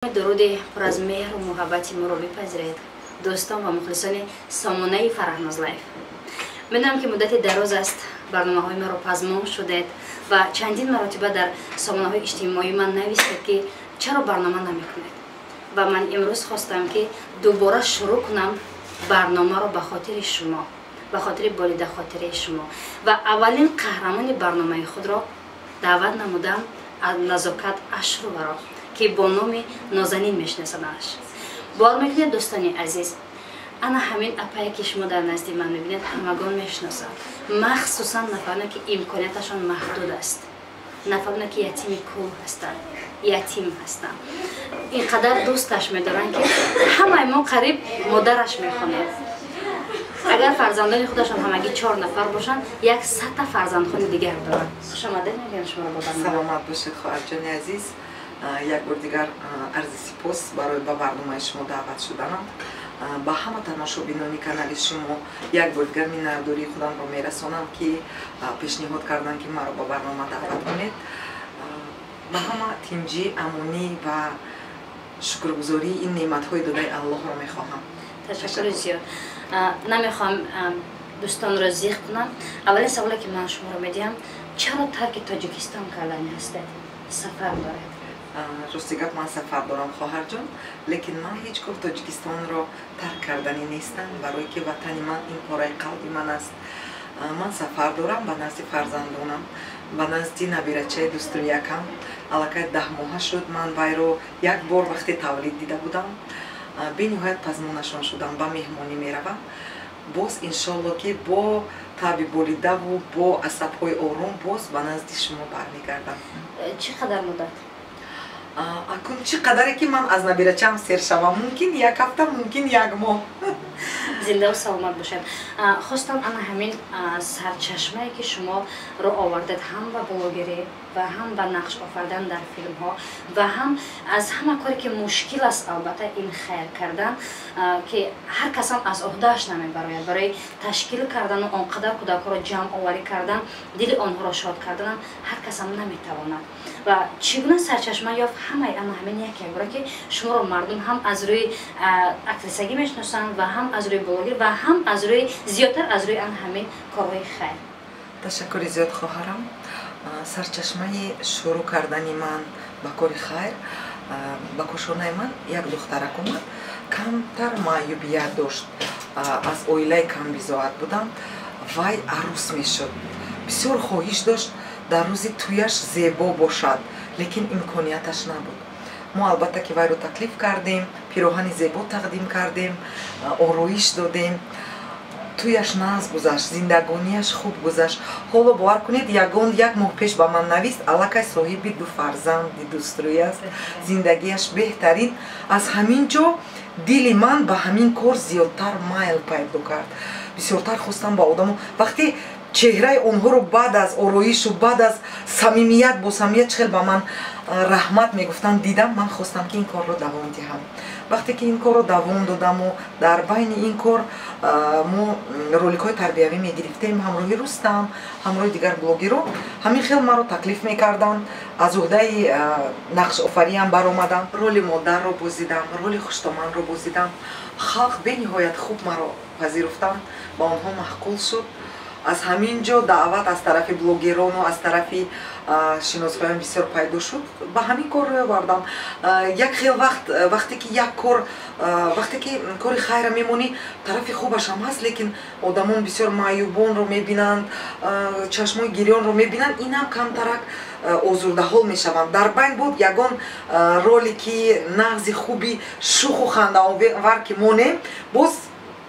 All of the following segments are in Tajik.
Дуруди пур аз меҳру муҳаббати моро бипазиред, дӯстон ва мухлисони сомонаи Фараҳноз Лайф. Медонам, ки муддати дароз аст барномаҳои маро пазмон шудед ва чандин маротиба дар сомонаҳои иҷтимоӣ ман навистед, ки чаро барнома намекунед, ва ман имрӯз хостам, ки дубора шурӯъ кунам барномаро ба хотири шумо, ба хотири болидахотираи шумо, ва аввалин қаҳрамони барномаи худро даъват намудам, Назокат Ашруваро, ки бо номи Нозанин мешиносанаш. Бовар мекунед, дӯстони азиз, ана ҳамин апае, ки шумо дар назди ман мебинед, ҳамагон мешиносанд, махсусан нафароне, ки имконияташон маҳдуд аст, нафароне, ки ятими кул ҳастанд, ятим ҳастанд. Ин қадар дӯсташ медоранд, ки ҳамаи мо қариб модараш мехонем. Агар фарзандони худашон ҳамагӣ чор нафар бошанд, як садта фарзандхони дигар доранд. Хушомадед мегӯям шуморо ба барнома. Саломат бошед, хоҳарҷони азиз. Як бор дигар арзи сипос барои ба барномаи шумо даъват шуданам. Ба ҳама тамошобинони канали шумо як бор дигар миннатдории худамро мерасонам, ки пешниҳод карданд, ки маро ба барнома даъват кунед. Ба ҳама тинҷӣ, амонӣ ва шукргузории ин неъматҳои додаи Аллоҳро мехоҳам. Ташаккури зиёд. Намехоҳам дӯстонро зиқ кунам. Аввалин саволе, ки ман шуморо медиҳам: чаро тарки Тоҷикистон кардани ҳастед, сафар доред? Рости гап, ман сафар дорам, хоҳарҷон, лекин ман ҳеҷ гоҳ Тоҷикистонро тарк карданӣ нестам, барое ки ватани ман ин пораи қалби ман аст. Ман сафар дорам ба назди фарзандонам, ба назди набирачаи дусту якам. Аллакай 10 моҳа шуд. Ман вайро як бор вақти тавлид дида будам, бениҳоят пазмонашон шудам. Ба меҳмонӣ меравам. Боз, иншолло, ки бо таби болидаву бо асабҳои ором боз ба назди шумо бармегардам. Чӣ қадар муддат? Акун чӣ қадаре ки ман аз набирачаам сер шавам, мумкин як ҳафта, мумкин як моҳ. Зиндаву саломат бошед. Хостам ана ҳамин сарчашмае, ки шуморо овардед ҳам ба блогерӣ ва ҳам ба нақш офардан дар филмҳо ва ҳам аз ҳама коре, ки мушкил аст, албатта, ин хайр кардан, ки ҳар касам аз ӯҳдааш намебарояд, барои ташкил кардану он қадар кӯдакҳоро ҷамъ оварӣ кардан, дили онҳоро шод карданам ҳар касам наметавонад. Ва чӣ гуна сарчашма ёфт ҳамаи ана ҳамин як якбора, ки шуморо мардум ҳам аз рӯи актрисагӣ мешиносанд ва ҳам аз рӯи блогер ва ҳам аз рӯи зиёдтар аз рӯи ана ҳамин корҳои хайр? Ташаккури зиёд, хоҳарам. Сарчашмаи шурӯъ кардани ман ба кори хайр, ба кошонаи ман як духтарак омад, камтар маъюбият дошт, аз оилаи камбизоат буданд. Вай арӯс мешуд, бисёр хоҳиш дошт, дар рӯзи тӯяш зебо бошад, лекин имконияташ набуд. Мо, албатта, ки вайро таклиф кардем, пироҳани зебо тақдим кардем, ороиш додем. Тӯяш нағз гузашт, зиндагонияш хуб гузашт. Ҳоло, бовар кунед, ягон як моҳ пеш ба ман навист, аллакай соҳиби ду фарзанди дӯстрӯй аст, зиндагиаш беҳтарин. Аз ҳамин ҷо дили ман ба ҳамин кор зиёдтар майл пайдо кард. Бисёртар хостам ба одамо, вақте чеҳраи онҳоро баъд аз ороишу баъд аз самимият, бо самимият чӣ хел ба ман раҳмат мегуфтанд, дидам, ман хостам, ки ин корро давом диҳам. Вақте ки ин корро давом додаму дар байни ин кор мо роликҳои тарбиявӣ мегирифтем ҳамроҳи Рустам, ҳамроҳи дигар блогерро, ҳамин хел маро таклиф мекарданд, аз уҳдаи нақшофариам баромадам, роли модарро бозидам, роли хуштоманро бозидам. Халқ бениҳоят хуб маро пазируфтанд, ба онҳо маъқул шуд. Аз ҳамин ҷо даъват аз тарафи блогерону аз тарафи шиносҳоям бисёр пайдо шуд. Ба ҳамин кор рӯй овардам. Як хел вақт, вақте ки як кор, вақте ки кори хайра мемонӣ, тарафи хубашам ҳаст, лекин одамон бисёр маъюбонро мебинанд, чашмои гирёнро мебинанд, инам камтарак озурдаҳол мешаванд. Дар байн буд ягон ролики нағзи, хуби, шуху хандаовар ки монем, боз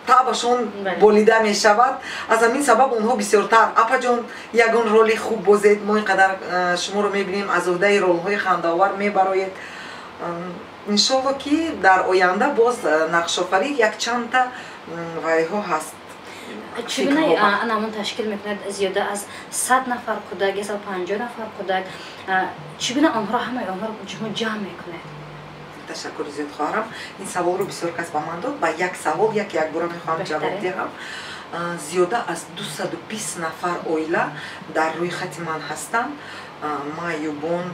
табашон болида мешавад. Аз ҳамин сабаб онҳо бисёртар: «Апаҷон, ягон роли хуб бозед, мо ин қадар шуморо мебинем, аз уҳдаи ролҳои хандаовар мебароед». Иншолло, ки дар оянда боз нақшофарӣ якчандта вайҳо ҳаст. Чӣ гуна анамон ташкил мекунад зиёда аз 100 нафар кӯдак, 150 нафар кӯдак? Чӣ гуна онҳоро, ҳамаи онҳоро шумо ҷамъ мекунед? Ташаккури зиёд, хоҳарам. Ин саволро бисёр кас ба ман дод. Ба як савол як якбора мехоҳам ҷавоб диҳам. Зиёда аз 220 нафар оила дар рӯи хати ман ҳастанд: маъюбон.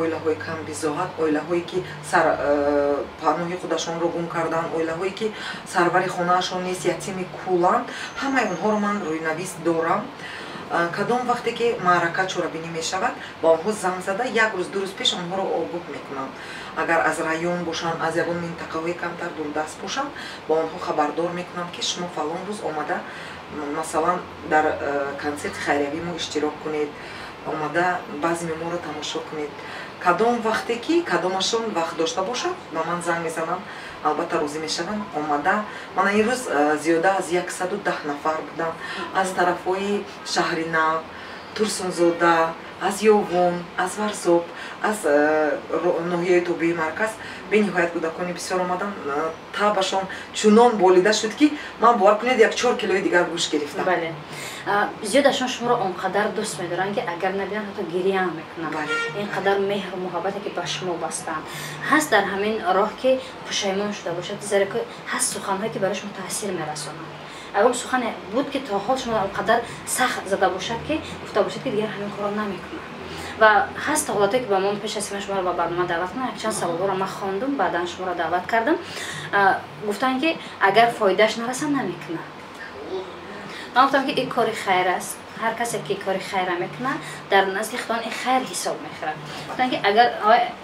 оилаҳои камбизоат, оилаҳое ки паноҳи худашонро гум карданд, оилаҳое ки сарвари хонаашон нест, ятими куланд. Ҳамаи онҳоро ман рӯйнавис дорам. Кадом вақте ки маърака чорабинӣ мешавад, ба онҳо занг зада як рӯз, ду рӯз пеш онҳоро огоҳ мекунам. Агар аз район бошанд, аз ягон минтақаҳои камтар дурдаст бошанд, ба онҳо хабардор мекунам, ки шумо фалон рӯз омада, масалан, дар консерти хайриявии мо иштирок кунед, омада базми моро тамошо кунед. Кадом вақте ки кадомашон вақт дошта бошад, ба ман занг мезананд, албатта розӣ мешаванд омада. Мана ин рӯз зиёда аз 110 нафар будам аз тарафҳои шаҳри Нав, Турсунзода, аз Ёвон, аз Варзоб, аз ноҳияи тобеи марказ. Бениҳоят кӯдакони бисёр омаданд. Табашон чунон болида шуд, ки ман, бовар кунед, як 4 килои дигар гӯшт гирифтам. Бале, зиёдашон шуморо он қадар дӯст медоранд, ки агар набинанд, ҳатто гиряам мекунанд. Ин қадар меҳру муҳаббате ки ба шумо бастанд. Ҳаст дар ҳамин роҳ ки пушаймон шуда бошад, зеро ки ҳаст суханҳое ки барои шумо таъсир мерасонанд. Ягон сухане буд, ки то ҳол шумо он қадар сахт зада бошад, ки гуфта бошад, ки дигар ҳамин корро намекунам? Ва ҳаст ҳолатое ки ба мо пеш аз ки ман шуморо ба барнома даъват кунам, якчанд саволҳоро ман хондум, баъдан шуморо даъват кардам, гуфтанд, ки агар фоидааш нарасад, намекунад. Ман гуфтам, ки ин кори хайр аст, ҳар касе ки кори хайра мекунад, дар назди худованд ин хайр ҳисоб мехӯрад. Гуфтанд, ки агар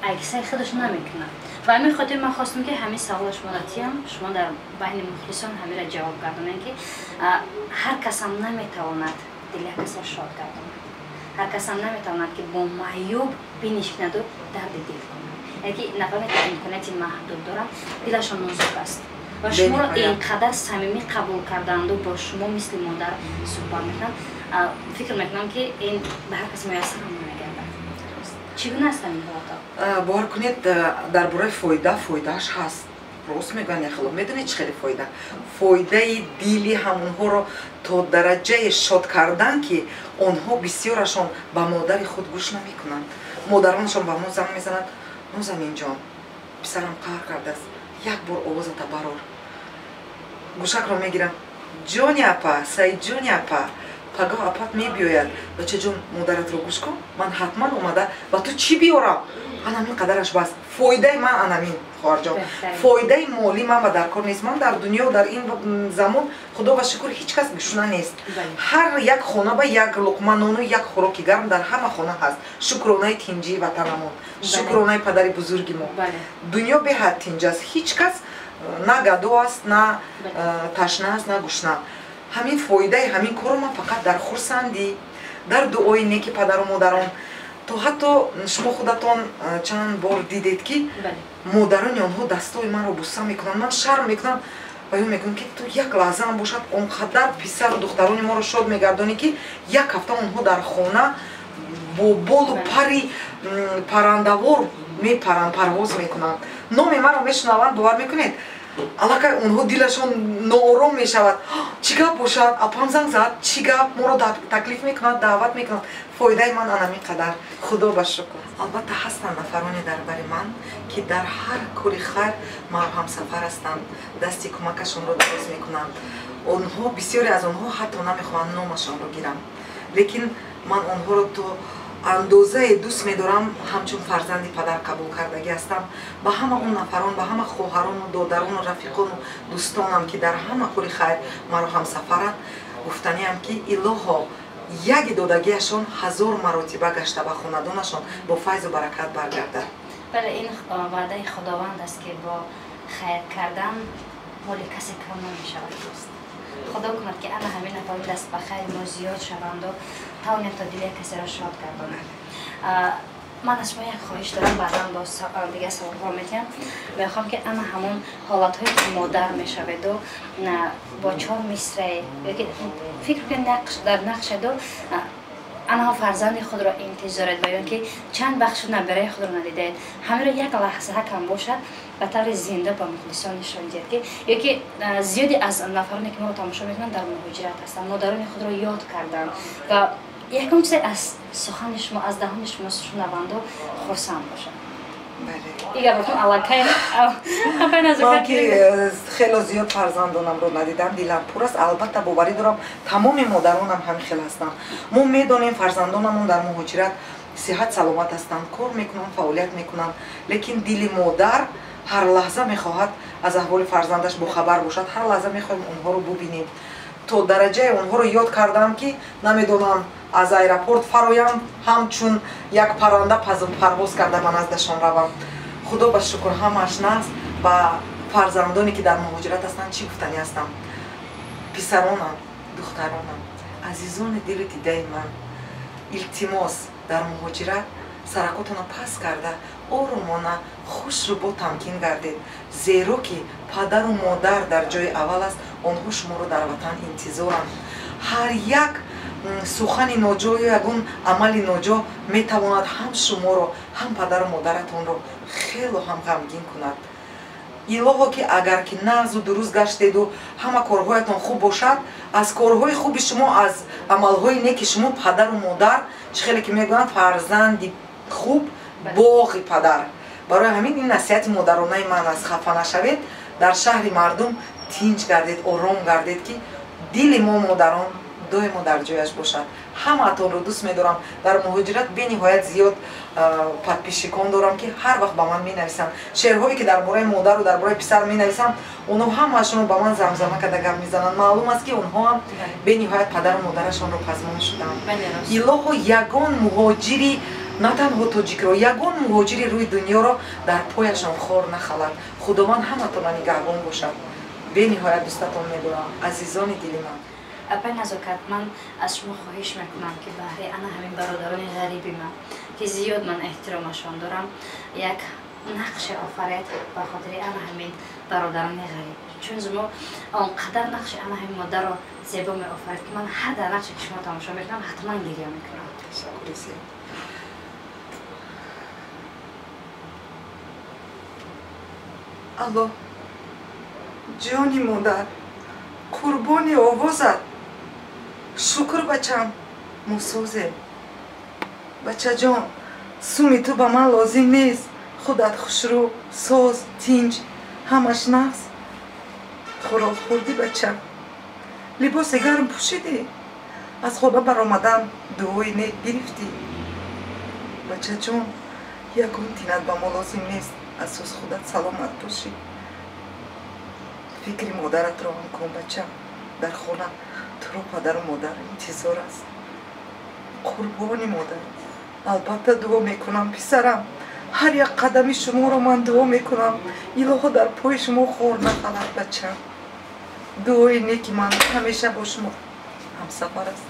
аксари худаш намекунад. Ва ҳамин хотир ман хостам, ки ҳамин савола шумо тиям, шумо дар байни мухлисон ҳамира ҷавоб гардонед, ки ҳар касам наметавонад дили як касро шод гардонад, ҳар касам наметавонад, ки бо маъюб бинишинаду дарди дил кунад, яъне ки нафаре ки имконияти маҳдуд доранд, дилашон нозук аст ва шуморо ин қадар самимӣ қабул карданду бо шумо мисли модар суҳбат мекунанд. Фикр мекунам, ки ин ба ҳар кас муяссарам намегардад. Чӣ гуна аст ҳамин ҳолато? Бовар кунед, дар бораи фоида, фоидааш ҳаст. Рост мегӯянд, яхело медонед, чӣ хеле фоида? Фоидаи дили ҳамонҳоро то дараҷае шод кардан, ки онҳо бисёрашон ба модари худ гӯш намекунанд. Модаронашон ба мо занг мезананд: «Нозанинҷон, писарам қаҳр кардааст, як бор овозата барор». Гӯшакро мегирам: «Ҷони апа, Саидҷони апа, пагоҳ апат мебиёяд. Бачаҷон, модаратро гӯш кун, ман ҳатман омада ба ту чӣ биёрам?» Анамин қадараш бас. Фоидаи ман анамин, хоҳарҷон. Фоидаи молӣ ман ба дар кор нест. Ман дар дунё, дар ин замон, худо ба шукр, ҳеҷ кас гушна нест. Ҳар як хона ба як луқма нону як хӯроки гарм дар ҳама хона ҳаст. Шукронаи тинҷии ватанамон, шукронаи падари бузурги мо. Дунё беҳад тинҷ аст, ҳеҷ кас на гадо аст, на ташна аст, на гушна. Ҳамин фоидаи ҳамин корро ман фақат дар хурсандӣ, дар дуои неки падару модарон. То ҳатто шумо худатон чанд бор дидед, ки модарони онҳо дастои манро буса мекунанд. Ман шарм мекунам ва ё мегӯям, ки ту як лаҳзаам бошад, он қадар писару духтарони моро шод мегардонӣ, ки як ҳафта онҳо дар хона бо болу пари паррандавор мепаранд, парвоз мекунанд. Номи маро мешунаванд, бовар мекунед, аллакай онҳо дилашон ноором мешавад: «Чӣ гап бошад? Апам занг зад, чӣ гап? Моро таклиф мекунад, даъват мекунад?» Фоидаи ман анамин қадар, худо ба шукр. Албатта, ҳастанд нафароне дар бари ман, ки дар ҳар кори хайр маро ҳамсафар ҳастанд, дасти кӯмакашонро дароз мекунанд. Онҳо, бисёре аз онҳо ҳатто намехоҳанд номашонро гирам, лекин ман онҳоро то андозае дӯст медорам, ҳамчун фарзанди падар қабул кардагӣ ҳастам. Ба ҳама он нафарон, ба ҳама хоҳарону додарону рафиқону дӯстонам, ки дар ҳама кори хайр маро ҳамсафаранд, гуфтаниам, ки илоҳо, яги додагиашон ҳазор маротиба гашта ба хонадонашон бо файзу баракат баргардад. Бале, ин ваъдаи Худованд аст, ки бо хайр кардан моли касе кам намешавад. Дӯст, худо кунад, ки ана ҳамин нафар даст ба хайри мо зиёд шаванду тавонем то дили касеро шод гардонад. Ман аз шумо як хоҳиш дорам, баъдан боз дигар саволҳо метиҳам. Мехоҳам, ки ана ҳамон ҳолатҳое ки модар мешаведу бо чор мисраe ёки фикр кунед дар нақшеду анаҳо фарзанди худро интизоред ва ё ки чанд вақт шуд набираи худро надидаед, ҳамеро як лаҳза кам бошад, ба таври зинда ба мухлисон нишон диҳед, ки ё ки зиёде аз нафароне ки моро тамошо мекунанд, дар муҳоҷират ҳастанд, модарони худро ёд карданд ва ягон чизе аз сухани шумо, аз даҳони шумо шунаванду хурсанд бошанд. Ман ки хело зиёд фарзандонамро надидам, дилам пур аст. Албатта, боварӣ дорам, тамоми модаронам ҳамин хел ҳастанд. Мо медонем, фарзандонамон дар муҳоҷират сиҳат саломат ҳастанд, кор мекунанд, фаъолият мекунанд, лекин дили модар ҳар лаҳза мехоҳад аз аҳволи фарзандаш бохабар бошад. Ҳар лаҳза мехоҳем онҳоро бубинем. То дараҷаи онҳоро ёд кардам, ки намедонам, аз аэропорт фароям, ҳамчун як парранда парвоз карда ба наздашон равам. Худо ба шукр, ҳамааш наст. Ба фарзандоне ки дар муҳоҷират ҳастанд чӣ гуфтанӣ ҳастам? Писаронам, духтаронам, азизони дилу дидаи ман, илтимос, дар муҳоҷират саракотонро пас карда, оромона, хушрӯ бо тамкин гардед, зеро ки падару модар дар ҷои аввал аст. Онҳо шуморо дар ватан интизоранд. Ҳар як сухани ноҷо ё ягон амали ноҷо метавонад ҳам шуморо, ҳам падару модаратонро хело ҳам ғамгин кунад. Илоҳо ки агар ки нағзу дуруст гаштеду ҳама корҳоятон хуб бошад, аз корҳои хуби шумо, аз амалҳои неки шумо падару модар, чӣ хеле ки мегӯянд, фарзанди хуб боғи падар. Барои ҳамин ин насиҳати модаронаи ман аст: хафа нашавед, дар шаҳри мардум тинҷ гардед, ором гардед, ки дили мо модарон доимо дар ҷояш бошад. Ҳамаатонро дӯст медорам. Дар муҳоҷират бениҳоят зиёд подписчикон дорам, ки ҳар вақт ба ман менависанд. Шеърҳое ки дар бораи модару дар бораи писар менависам, онҳо ҳамаашонро ба ман замзама карда гап мезананд. Маълум аст, ки онҳо ҳам бениҳоят падару модарашонро пазмон шуданд. Илоҳо ягон муҳоҷири, на танҳо тоҷикро, ягон муҳоҷири рӯи дунёро дар пояшон хор нахалад. Худованд ҳаматонро нигаҳбон бошад. Бениҳоят дӯстатон медорам, азизони дили ман. Апай Назокат, ман аз шумо хоҳиш мекунам, ки баҳри ана ҳамин бародарони ғариби ман, ки зиёд ман эҳтиромашон дорам, як нақше офаред ба хотири ана ҳамин бародарони ғариб, чун шумо он қадар нақши ана ҳамин модарро зебо меофаред, ки ман ҳар дар нақше ки шумо тамошо мекунам, ҳатман гиря мекунам. Ташаккури зиёд. Алло, ҷони модар, қурбони овозат. Шукр, бачам, мо созем. Бачаҷон, суми ту ба ман лозим нест. Худат хушрӯ, соз, тинҷ, ҳамаш нағз. Хӯрок хӯрдӣ, бачам? Либоси гарм пӯшидӣ? Аз хона баромадан дуои нек гирифтӣ? Бачаҷон, ягон тинат ба мо лозим нест. Асос худат саломат бошӣ. Фикри модаратро ҳам кун, бачам. Дар хона туро падару модар интизор аст. Қурбони модар, албатта дуо мекунам, писарам. Ҳар як қадами шуморо ман дуо мекунам. Илоҳо дар пои шумо хор нахалад, бачам. Дуои неки ман ҳамеша бо шумо ҳамсафар аст.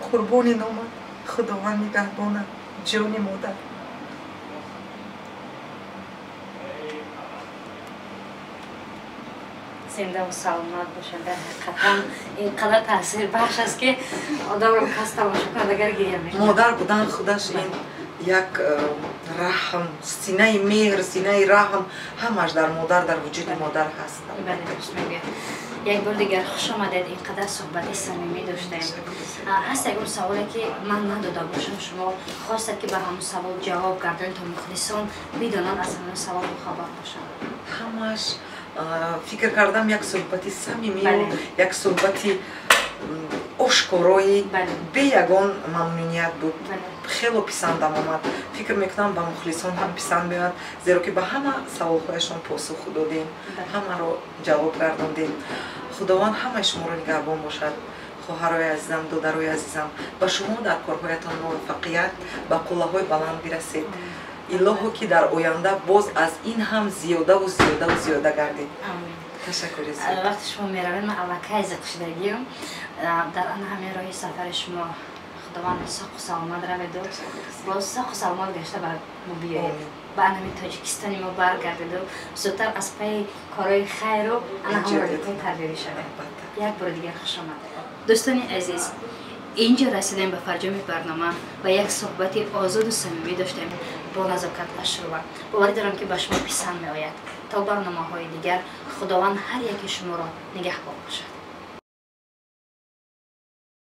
Қурбони номат, Худованд нигаҳбонат, ҷони модар. Зиндаву саломат бошад. Дар ҳақиқатан ин қадар таъсирбахш аст, ки одамро кас тамошо кунад, агар гиря мекунад. Модар будан худаш ин як раҳм, синаи меҳр, синаи раҳм, ҳамаш дар модар, дар вуҷуди модар ҳаст. Бале, дуруст мегӯяд. Як бор дигар хуш омадед, ин қадар суҳбати самимӣ доштем. Ҳаст ягон саволе, ки ман надода бошам, шумо хостед, ки ба ҳамон савол ҷавоб гардонед, то мухлисон бидонанд, аз ҳамон савол бохабар бошанд? Ҳамаш фикр кардам, як суҳбати самимию як суҳбати ошкорои бе ягон мамнуният буд. Хело писандам омад. Фикр мекунам, ба мухлисон ҳам писанд меояд, зеро ки ба ҳама саволҳояшон посух додем, ҳамаро ҷавоб гардондем. Худованд ҳамаи шуморо нигаҳбон бошад. Хоҳарои азизам, додарои азизам, ба шумо дар корҳоятон муваффақият, ба қуллаҳои баланд бирасед. Илоҳо ки дар оянда боз аз ин ҳам зиёдаву зиёдаву зиёда гардед. Ташаккури зиёд. Вақте шумо меравед, ман аллакай зиқ шудагиам. Дар ана ҳамин роҳи сафари шумо Худованд соқу саломат раведу боз соқу саломат гашта ба мо биёед, ба ана ҳамин Тоҷикистони мо баргардеду зудтар аз пайи корҳои хайру ана ҳамон роликҳои тарбиявӣ шавед. Як бори дигар хуш омадед. Дӯстони азиз, инҷо расидем ба фарҷоми барнома ва як суҳбати озоду самимӣ доштем бо Назокат Ашурова. Боварӣ дорам, ки ба шумо писанд меояд. То барномаҳои дигар, Худованд ҳар яки шуморо нигаҳбон бошад.